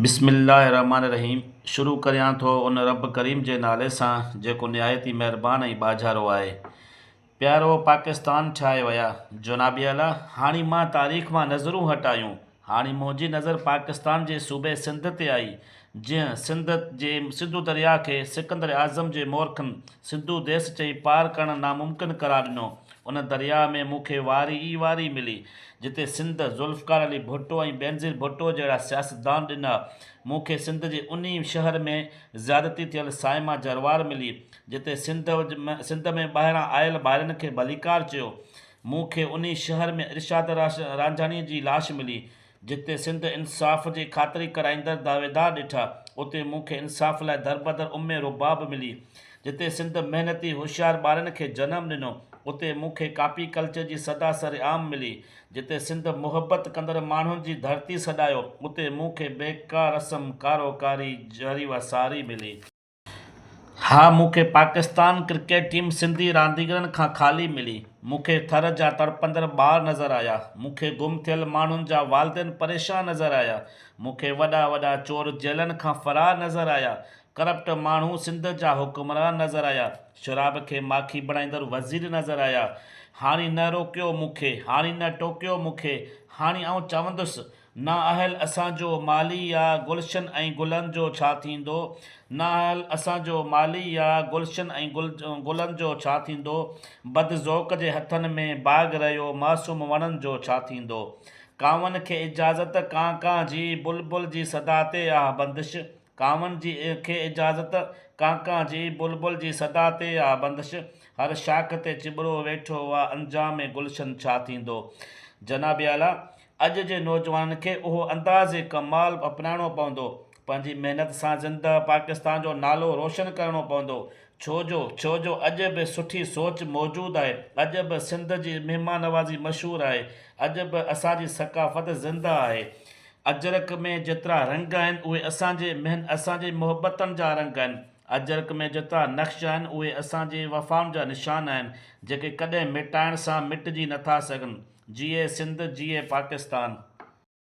بسم الله الرحمٰن الرحيم شروع ڪريان ٿو ان رب ڪريم جي نالي سان جيڪو نهايت ئي مهربان ۽ ٻاجهارو آهي. پيارو پاڪستان ٺاهي ويا جناب اعليٰ هاڻي مان تاريخ مان نظرون هٽايون هاڻي منهنجي نظر پاڪستان جي صوبي سنڌ تي آئي جنهن سنڌ جي سنڌو درياء کي سڪندر اعظم جي مورخن سنڌو ديس چئي پار ڪرڻ ناممڪن قرار ڏنو ان درياء ۾ مون کي واري ئي واري ملي جتي سنڌ ذوالفقار علي ڀٽو ۽ بينظير ڀٽو جهڙا سياستدان ڏنا. مون کي سنڌ جي انهي شهر ۾ زيادتي ٿيل صائمه جروار ملي، جتي سنڌ سنڌ ۾ ٻاهران آيل ٻارين کي ڀليڪار چيو. مون کي انهي شهر ۾ ارشاد رانجهاڻي جي لاش ملي، جتي سنڌ انصاف جي خاطري ڪرائيندڙ دعويدار ڏٺا، اتي مون کي انصاف لاء دربدر ام رباب ملي. جتي سنڌ محنتي هوشيار ٻارن کي جنم ڏنو، اتي مون کي ڪاپي ڪلچر جي صدا سر عام ملي. جتي سنڌ محبت ڪندڙ ماڻهن جي ڌرتي سڏايو، اتي مون کي بيڪا رسم ڪارو ڪاري جهري و ساري ملي. ها مون کي پاڪستان ڪرڪيٽ ٽيم سنڌي رانديگرن کان خالي ملي. مون کي ٿر جا تڙپندڙ ٻار نظر آيا. مون کي گم ٿيل ماڻهن جا والدين پريشان نظر آيا. مون کي وڏا وڏا چور جيلن کان فرار نظر آيا. ڪرپٽ ماڻهو سنڌ جا حڪمران نظر آيا. شراب کي ماکي بڻائيندڙ وزير نظر آيا. هاڻي نه روڪيو مون کي. هاڻي نه ٽوڪيو مون کي. هاڻي آئون چوندس نااهل اسان جو مالي يا گلشن ۽ گلن جو ڇا ٿيندو؟ نااهل اسان جو مالي يا گلشن ۽ گلن جو ڇا ٿيندو؟ بد ذوق جي هٿن ۾ باغ رهيو معصوم وڻن جو ڇا ٿيندو؟ ڪانون کي اجازت ڪان ڪان جي بلبل جي صدا تي آه بندش ڪانون جي کي اجازت ڪان ڪان جي بلبل جي صدا تي آ بندش هر شاخ تي چٻرو ويٺو آ انجام گلشن ڇا ٿيندو؟ جناب اعليٰ اڄ جي نوجوانن کي اهو انداز ڪمال اپنائڻو پوندو پنهنجي محنت سان زنده پاڪستان جو نالو روشن ڪرڻو پوندو ڇو جو ڇو جو اڄ به سٺي سوچ موجود آهي اڄ به سنڌ جي مهمان نوازي مشهور آهي اڄ به اسان جي ثقافت زنده آهي اجرڪ ۾ جيترا رنگ آهن اهي اسان جي مهن اسان جي محبتن جا رنگ آهن. اجرڪ ۾ جيترا نقش آهن اهي اسان جي وفائن جا نشان آهن جيڪي ڪڏهن مٽائڻ سان مٽجي نٿا سگهن. جيئي سنڌ جيئي پاڪستان.